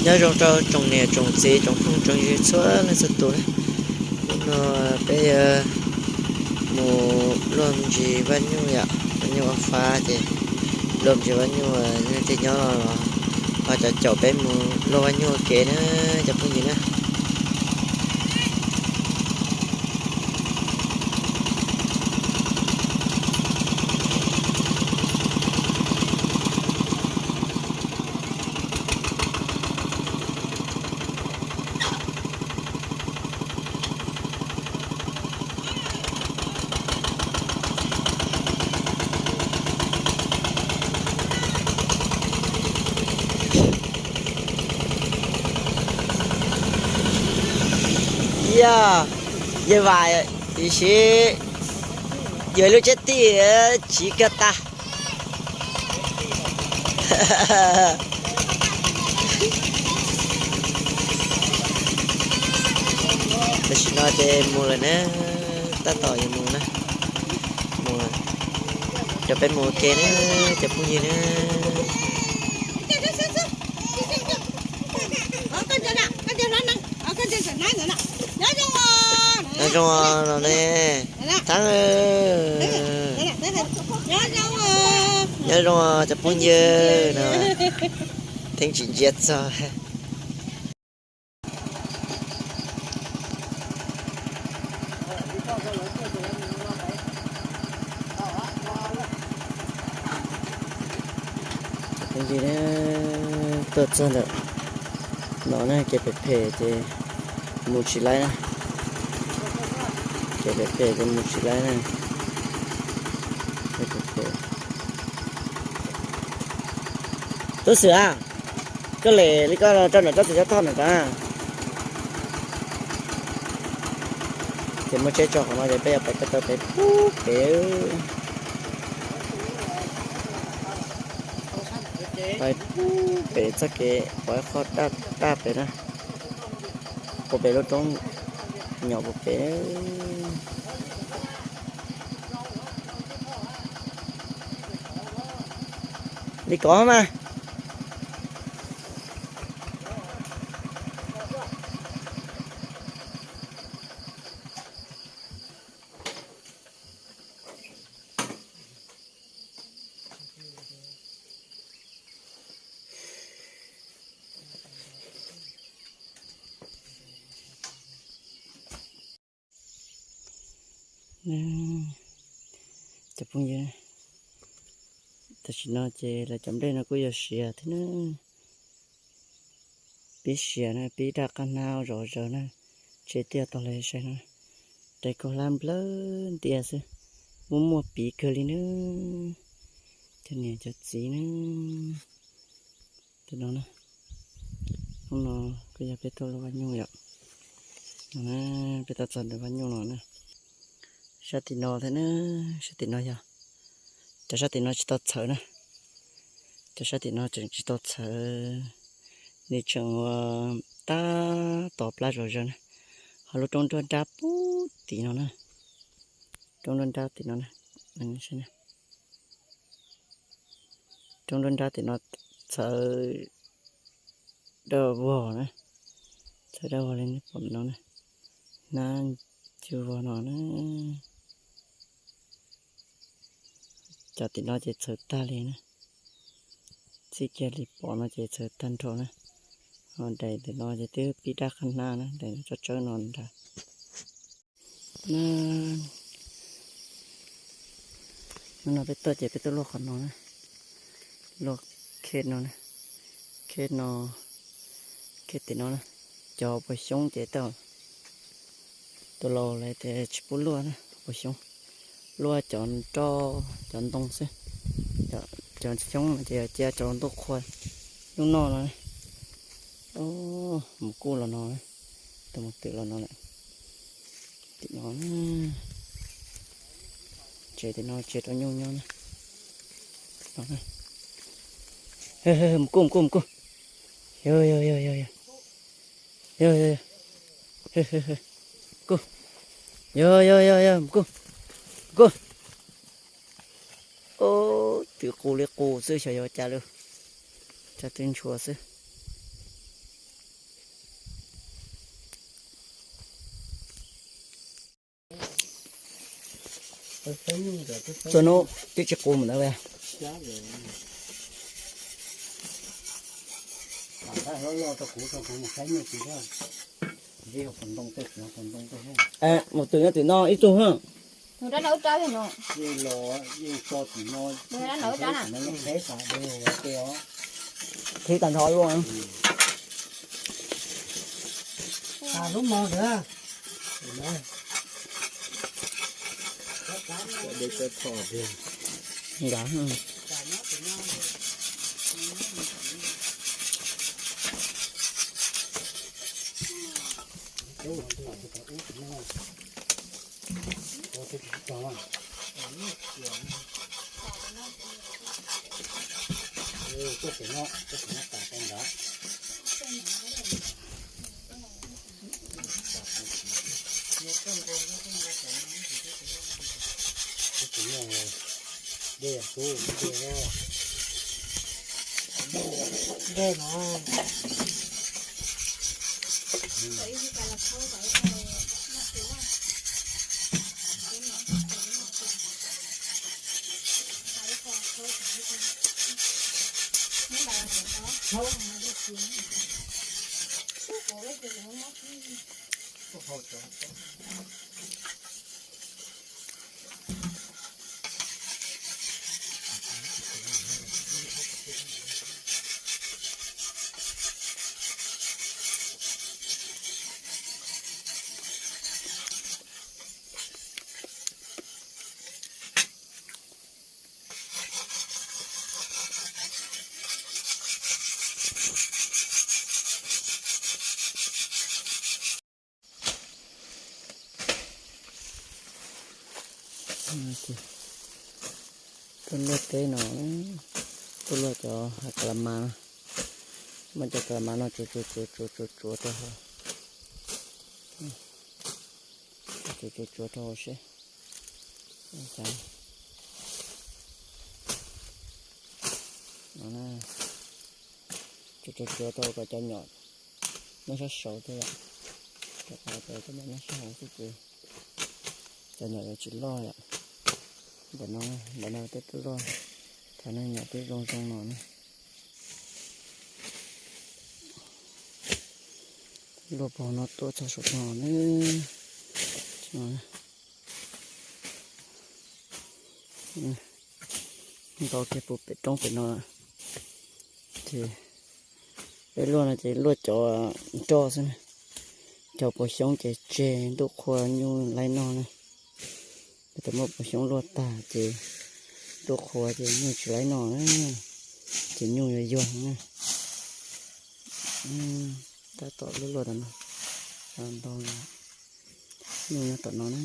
Nyob zoo rau tsoom niam tsoom txiv tsoom phooj tsoom ywg txhua leej txhua tus na. Hnub no peb yuav mus luaj ntsis vaj nyuj yom, vaj nyuj ua fab ces luaj ntsis vaj nyuj, leej twg nyob los ho caum caum peb mus luaj vaj nyuj ua ke na cov phooj ywg na. Yog, yog vas, tiam sis yog lub tsev tij tsiv kawg tag. Tam sim no ces mus lawm na, tab tom yuav mus na, mus, cov peb mus ua ke na, cov phooj ywg na. Nyob zoo los ne, Thab, nyob zoo cov phooj ywg no, theej tsis ntsia txog. Cov phooj ywg, tuaj txog ntawm no na, kev phem phem ces mus tsis laib na, kev phem phem ces mus tsis laib na. Tub Xwm a, koj lem li koj rau ntawm tsob txiv xob thoj ntawm ko. Ces muaj tsheb tso qhov no ces peb yuav pais ko taw pem pub pem, pais pub pem txoj kev pov qhov daj daj pem na, puag pem lub roob nyom puag pem. Li ko mas. Cov phooj ywg, tam sim no ces lawv cov nplej no kuj yuav siav thiab na. Pib siav na, pib daj qab hnab zom zaws na, tsheb tiaj tau lawv saib no. Tais kaug hlab nplawg ntias xwb, muaj muaj piv kawg li na. Cov niam cov txiv na, tus no na, hnub no kuj yog peb tuaj luaj vaj nyuj yom. No na, peb tuaj txog ntawm vaj nyuj no na. Sab tim no thiab na, sab tim no yog, cov sab tim no tsis tau txhawv na, cov sab tim no tseem tsis tau txhawv, nws tseem ua tab tom plab zom zaws na. Ho lub roob nruab nrab puag tim no na, roob nruab nrab tim no na, roob nruab nrab tim no txhawv daj vog na, txhawv daj vog li nej pom no na, hnab cua vog no na. Cov tim no ces txhawv tag li na, txij kiag li pom no ces txhawv tag nrho na. Ho daim tim no ces twb pib daj qab hnab na, daim tsawb tsawb no nrad. Hnub no peb tuaj ces peb tuaj luaj qhov no na, luaj khej no na, khej no, khej tim no na. Cov puas xyoob ces tau, tus laus lawv tias tsis pub luaj na, puas xyoob, luaj cov nroj cov ntoo xwb. Cov xyoob no ces cia cov ntuj qhua ntuj noj no. Mus kuj los no, tus mus twm los no lawm. Tim no, tsev tim no tsev rau nyuj nyob na. Mus kuj mus kuj mus kuj. Yog yog yog yog yog. Yog yog yog. Kuj. Yog yog yog yog mus kuj. Mus kuj. Twb qus li qus xwb xyov yuav cas lawm. Tsab twb ntshua xwb. Txog hnub twb tsis qus mus ntawd. Mus twm no twm no ib tug. Qhib tag nrho luaj. Nkad. Tuaj luaj teb no, tuaj luaj cov hav ka la mas, muab cov ka la mas no tsuav tsuav tsuav tsuav tsuav tsuav rau hauv, tsuav tsuav tsuav rau hauv seb. Tsuav tsuav tsuav rau kom cov nyom nyob sab saud thiab yom. Rau qhov cov nyom nyob sab hauv xwb ces cov nyom yuav tsis loj yom. Ntawm no, ntawm no twb loj, thaum no nyom twb zoo zoo no na. Luaj puag no tuaj txog saum no na. Ntau kiag puag pem roob pem no. Ces peb luaj no ces luaj cov nroj xwb na. Cov puas xyoob ces tseg, ntuj qhua nyuj laib noj na. Thaum muaj puas xyoob luaj tag ces ntuj qhua ces nyuj tsis laib noj na, ces nyuj yuag yuag na. Tab tom luaj luaj tom no, ntau nyuj nyob tom no na.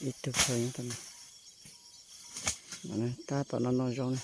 Ib tug phawj nyob tom no. Tab tom no no zoo na.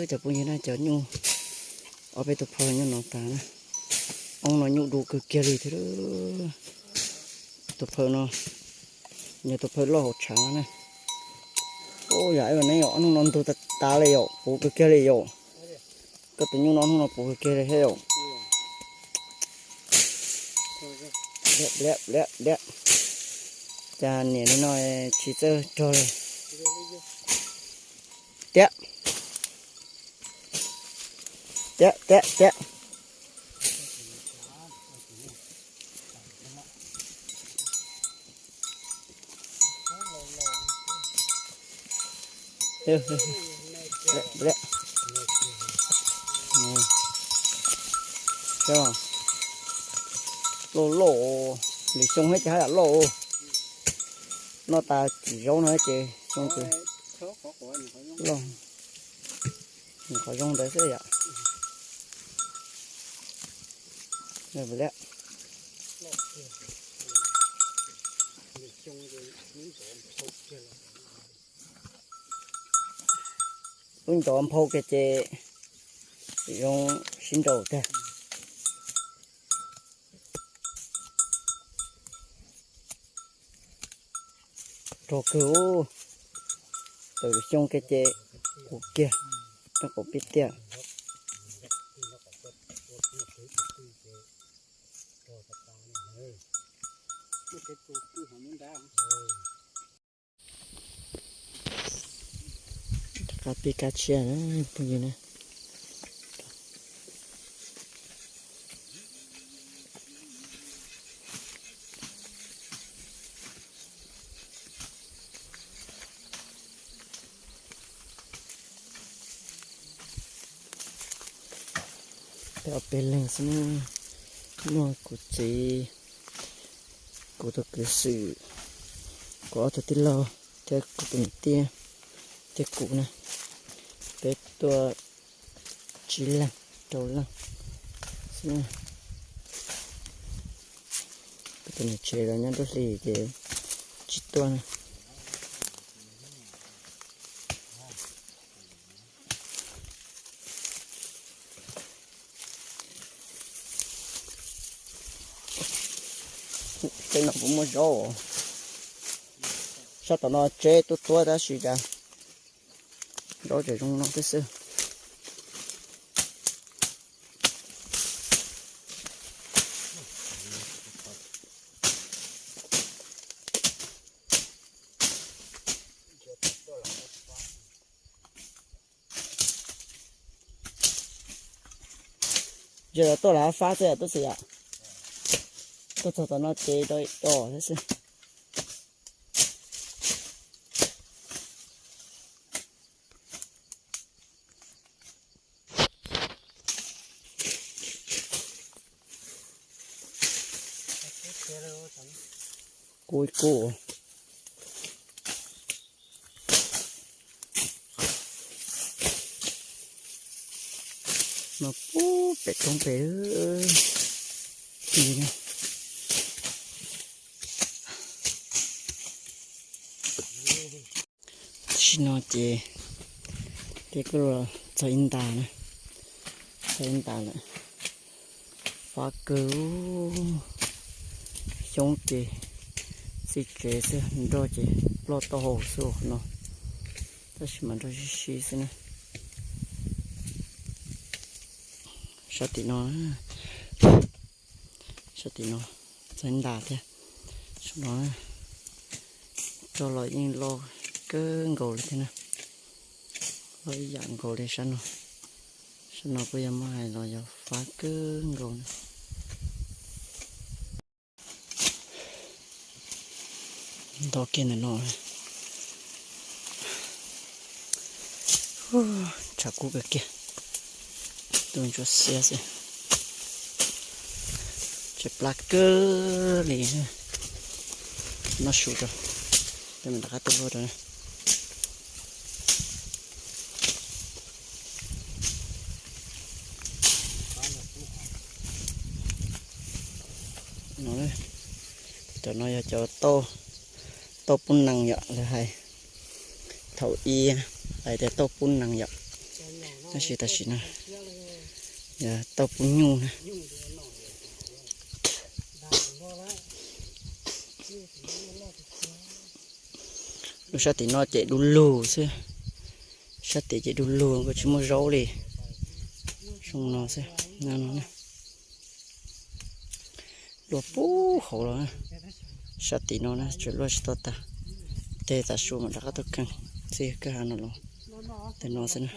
Cov phooj ywg na, cov nyuj, ob peb tus phawj nyuj no tas na. Oob no nyuj du kawg kiag li thiab. Tus phawj no, yog tus phawj loj hauv tshav no na. Ua yam neb yom, hnub no ntug tas tas li yom, puv kawg kiag li yom. Koj tus nyuj no hnub no puv kawg kiag li thiab yom. Cas niam li no tsis txawj rog li. Tiab, tiab, tiab, tiab. Loj loj, lwm xyoo thiab ces haj yam loj. Noj tas cim zaub no ces xyoo twg loj, qhov zoo ntawd xwb yom. Wb ntov nphau kiag ces zoo sib nraus tag. Rog kawg, tawm lub xyoo kiag ces qus kiag, rog qus pib tiag. Rov qab pib kab tshiab na phooj ywg na. Peb ob peb leeg xwb na, muaj kuv txiv, kuv tus kwv xwm, kuv ob tug tij laug thiab kuv tus niam tij thiab kuv na, peb tuaj tsib leeg rau leej xwb na. Kuv tus niam tsev los nyob nruab hlis ces tsis tuaj na. Tej no kuj muaj zaub, sab tom no tseb tuab tuab tab sis cas zaub tseem zoo no thiab xwb. Yog los tuaj los fab xwb tub xwm yom. Tuaj txog tom no ces rau tos thiab xwb. Kuj kuj no pub pem roob pem. Tam sim no ces peb kuj los txog ib ntas na, txog ib ntas lawm. Fab kawg, xyoob ces txij tsev xwb, nroj ces ploj taub hau xwb no, tab sis mas nroj sib sib xwb na. Sab tim no, sab tim no txog ib ntas thiab. Saum no roj los yeej loj kawg nkaus li thiab na, loj ib yam nkaus li sab no. Sab no kuj yog muab hais los yog fab kawg nkaus na. Nto kiag ntawm no, tshav kub kawg kiag, tus ntsuab xiab xwb, tshav plab kawg li. Noj su rau, tej me rov qab tuaj luaj rau. Cov no yog cov tauj pub nees yom, lawv hais thaum ub hais tias tauj pub nees yom, tab sis tam sim no yog tauj pub nyuj na. Lub sab tim no ces du lug xwb, sab tim ces du lug, kuj tsis muaj zaub li. Zoo no xwb, no no. Luaj pub hauv los, sab tim no na tseem luaj tsis tau tag. Tej tav su mam rov qab tuaj keej, txij kwj ha no los, tej no xwb na.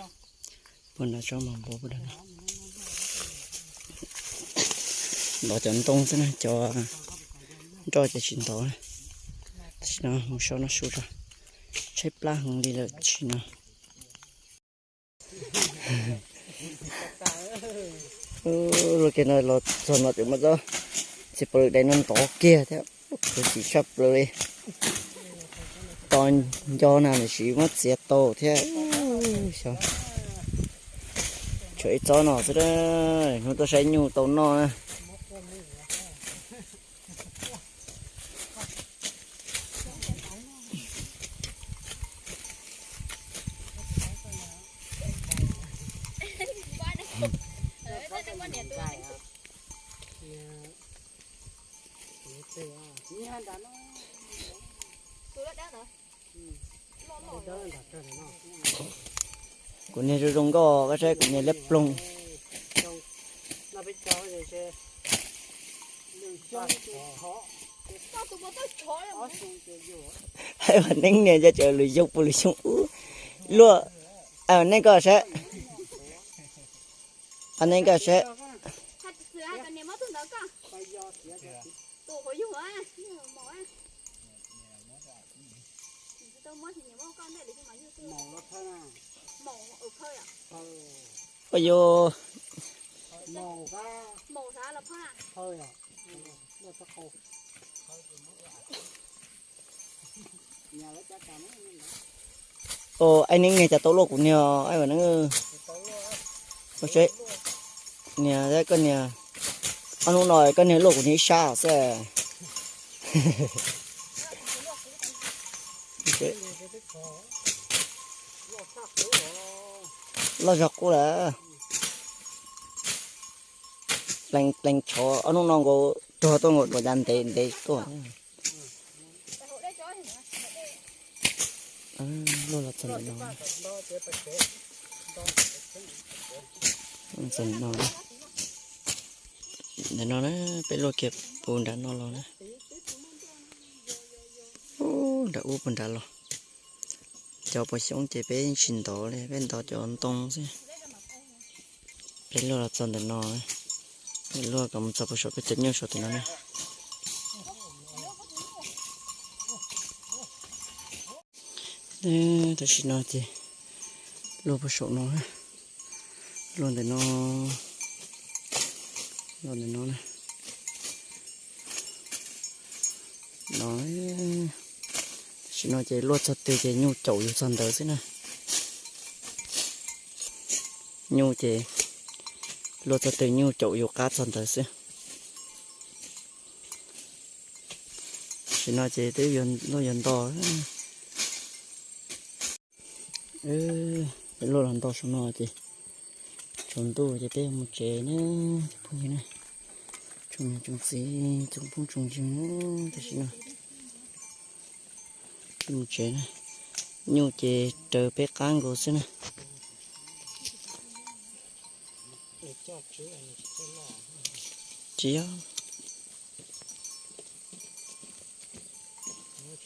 Puag nram tsob mas npua puag nram no. Ntov cov ntoo xwb na, cov nroj ces tsis ntov. Tam sim no mus so noj su tso, tshaib plab heev li lawm tam sim no. Luag kiag no los txog no ces muab tsob txiv pov lwm dais no ntov kiag thiab, khuv xim tshaj plaws li. Tos nco na, tab sis muab txiav tau thiab. Xyov tshuav ib tsob no xwb, hnub tuaj saib nyuj tau noj na. Kuv niag zoo zoo nkauj, koj saib kuv niag liab ploog. Hais ua neeb niag nco tseem lwm xyoo puas lwm xyoo ub. Luaj, hais ua neeb koj saib. Hais neeb koj saib. Ua yus. Ua, hais neeb niag cas tau luaj kuv niag, hais ua neeb. Niag, koj niag, ob hnub no koj niag luaj kuv niag ib sab xwb. Loj zog qub lawm. Pleev pleev tshov, ob hnub no nkaus rog tuaj nkaus dua cas ntev ntev tuaj. Luaj los txog ntawm no. Txog ntawm no. Ntawm no na, peb luaj kiag puag nram no los na. Ub, nram ub puag nrad los. Cov puas xyoob ces peb yeej tsis ntov li, peb ntov cov ntoo xwb. Peb luaj los txog ntawm no, luaj kom mus txog puag saum peb cov nyuj saum ntawm no na. Tam sim no ces luaj puag saum no, luaj ntawm no, luaj ntawm no na. No, tam sim no ces luaj txog twg ces nyuj caum yus txog ntawd xwb na. Nyuj ces luaj txog twg nyuj caum yus qab txog ntawd xwb. Tam sim no ces twb luaj yuav nto. Peb luaj los nto saum no ces tsaus ntuj ces peb mus tsev na, cov phooj ywg na. Tsoom niam tsoom txiv tsoom phooj tsoom ywg na, tam sim no peb mus tsev na. Nyuj ces raws peb qab nkaus xwb na. Tsis yog. Tam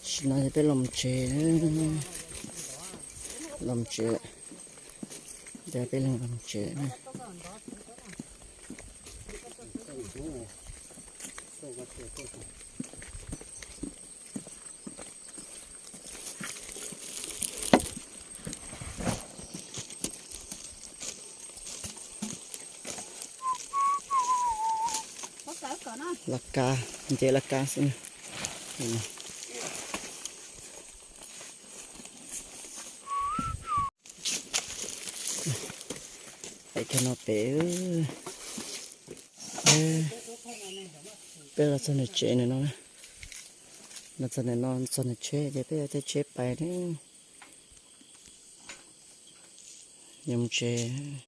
sim no ces peb los tsev, los tsev, ces peb los tsev na. Laj kab, nce laj kab xwb na. Hais kiag no pem, peb los txog nram tsev no, los txog nram no, txog nram tsheb ces peb yuav caij tsheb pais na. Yuav mus tsev.